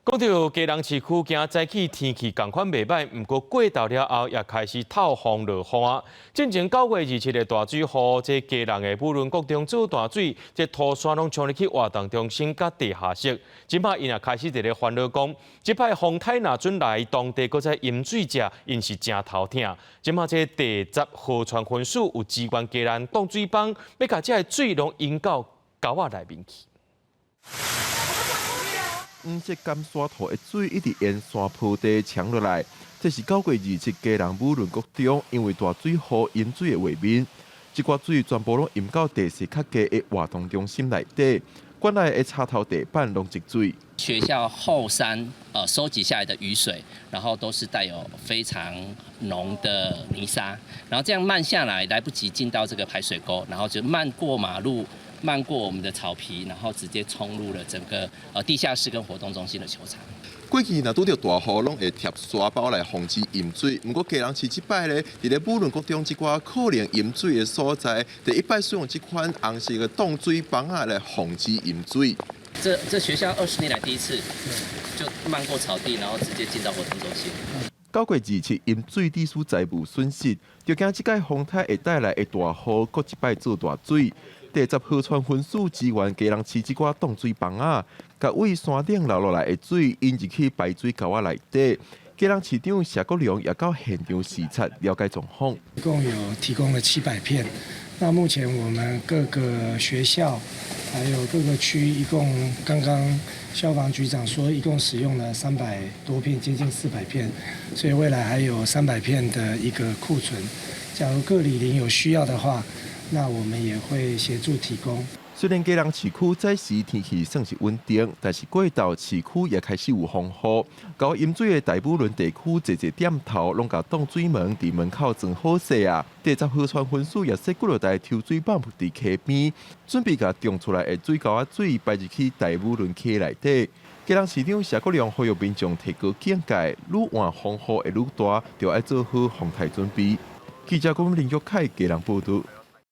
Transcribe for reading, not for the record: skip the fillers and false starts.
講到基隆市區，今早起天氣仝款袂䆀，毋過過晝了後也開始透風落雨啊。進前9月27的大水雨，這基隆的武崙國中做大水，這土沙攏沖入去活動中心佮地下室。這擺𪜶也開始佇咧煩惱講，這擺風颱若準來，當地閣再淹水者，𪜶是誠頭疼。這擺這第十河川分署有支援基隆擋水枋，欲共這个水攏引到溝仔內面去。黃色甘沙塗的水一直沿山坡地沖落來，這是9月27基隆武崙國中因為大水雨淹水的畫面。這寡水全部攏淹到地勢較低的活動中心內底，館內的插頭地板攏積水。學校後山收集下來的雨水，然後都是帶有非常濃的泥沙，然後這樣漫下來，來不及進到這個排水溝，然後就漫過馬路，漫過我們的草皮，然後直接沖入了整個地下室跟活動中心的球場。過去若拄著大雨，攏會貼沙包來防止淹水。毋過基隆市這擺咧，佇咧武崙國中這寡可能淹水的所在，第一擺使用這款紅色的擋水枋仔來防止淹水。這學校20年來第一次就漫過草地，然後直接進到活動中心。9月27淹水致使財物損失，就驚這擺風颱會帶來的大雨，閣一擺做大水。第十河川分署支援基隆市這寡擋水枋仔，共位山頂流落來的水引入去排水溝仔內底。基隆市長謝國樑也到現場視察了解狀況。一共有提供了700片。那目前我們各個學校還有各個區，一共剛剛消防局長說，一共使用了300多片，接近400片，所以未來還有300片的一個庫存。假如各里鄰有需要的話，那我們也會協助提供。雖然基隆市區這時天氣算是穩定，但是過晝市區也開始有風雨。到淹水的大武崙地區，濟濟店頭攏共擋水門佇門口裝好勢啊。第十河川分署也設幾落台抽水泵佇溪邊，準備共漲出來的水溝仔水排入去大武崙溪內底。基隆市長謝國樑呼籲民眾提高警戒，愈晚風雨會愈大，就愛做好防台準備。記者郭林玉凱基隆報導。